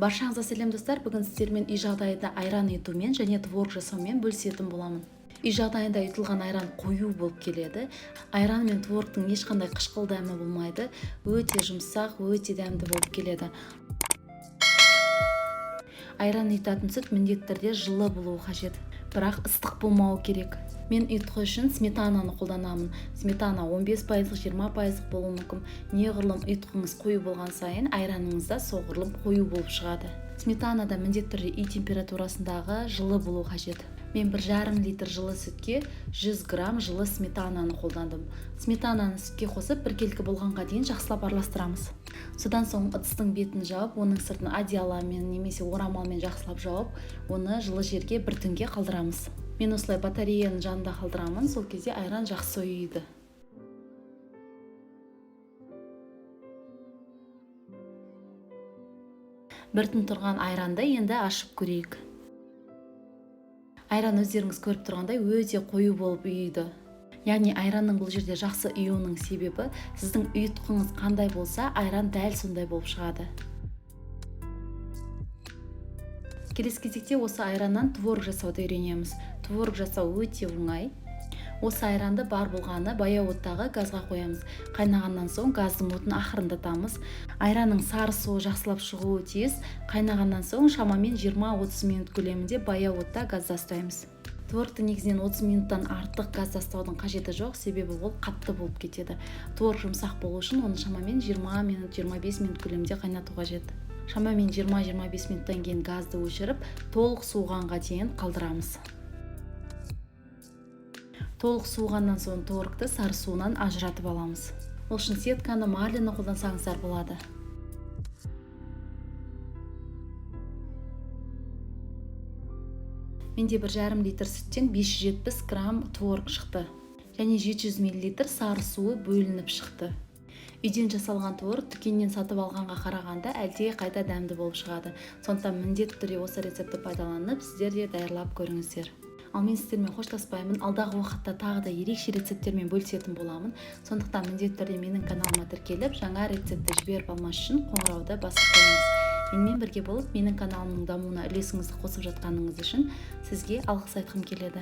Баршаңызға сәлем, достар! Бүгін сіздермен үй жағдайында айран ұйытумен және творог жасаумен бөлісетін боламын. Үй жағдайында ұйытылған айран қою болып келеді. Айран мен творогтың ешқандай қышқыл дәмі болмайды, өте жұмсақ, өте дәмді болып келеді. Айран ұйытатын сүт міндетті түрде жылы болуы қажет, бірақ ыстық болмауы керек. Мен ұйытқы үшін сметананы қолданамын. Сметана 15%-лық, 20%-лық болуы мүмкін. Неғұрлым ұйытқыңыз қою болған сайын, айраныңыз да соғұрлым қою болып шығады. Сметана да міндетті түрде үй температурасындағы жылы болуы қажет. Мен 1,5 литр жылы сүтке 100 грамм жылы сметананы қолдандым. Сметананы сүтке қосып, біркелкі болғанға дейін жақсылап араластырамыз. Содан соң ыдыстың бетін жауып, оның сыртын одеяламен немесе орамалмен жақсылап жауып, оны жылы жерге бір түнге қалдырамыз. Мен осылай батареяның жанында қалдырамын, сол кезде айран жақсы ұйиды. Бір түн тұрған айранды енді ашып көрейік. Айран, өздеріңіз көріп тұрғандай, өте қою болып ұйиды. Яғни айранның бұл жерде жақсы ұюының себебі, сіздің ұйытқыңыз қандай болса, айран дәл сондай болып шығады. Келесі кезекте осы айраннан творог жасауды үйренеміз. Творог жасау өте оңай. Осы айранды бар болғаны баяу оттағы газға қоямыз. Қайнағаннан соң газдың отын ақырындатамыз. Айранның сары суы жақсылап шығуы тиіс. Қайнағаннан соң шамамен 20-30 минут көлемінде баяу отта газда ұстаймыз. Творогты негізінен 30 минуттан артық газда ұстаудың қажеті жоқ, себебі ол қатты болып кетеді. Творог жұмсақ болу үшін оны шамамен 20 минут, 25 минут көлемінде қайнату қажет. Шамамен 20-25 минуттан кейін газды өшіріп, толық суығанға дейін қалдырамыз. Толық суығаннан соң творогты сары суынан ажыратып аламыз. Ол үшін сетканы, марлені қолдансаңыздар болады. Менде 1,5 литр сүттен 570 грамм творог шықты және 700 миллилитр сары суы бөлініп шықты. Үйден жасалған творог дүкеннен сатып алғанға қарағанда әлде қайта дәмді болып шығады. Сондықтан міндетті түрде осы рецептті пайдаланып, сіздер де даярлап көріңіздер. Ал мен сіздермен қоштаспаймын. Алдағы уақытта тағы да ерекше рецепттермен бөлісетін боламын. Сондықтан міндетті түрде менің каналыма тіркеліп, жаңа рецептті жіберіп алмас үшін қоңырауды басып қойыңыз. Менімен бірге болып, менің каналымның дамуына үлесіңізді қосып жатқаныңыз үшін сізге алғыс айтқым келеді.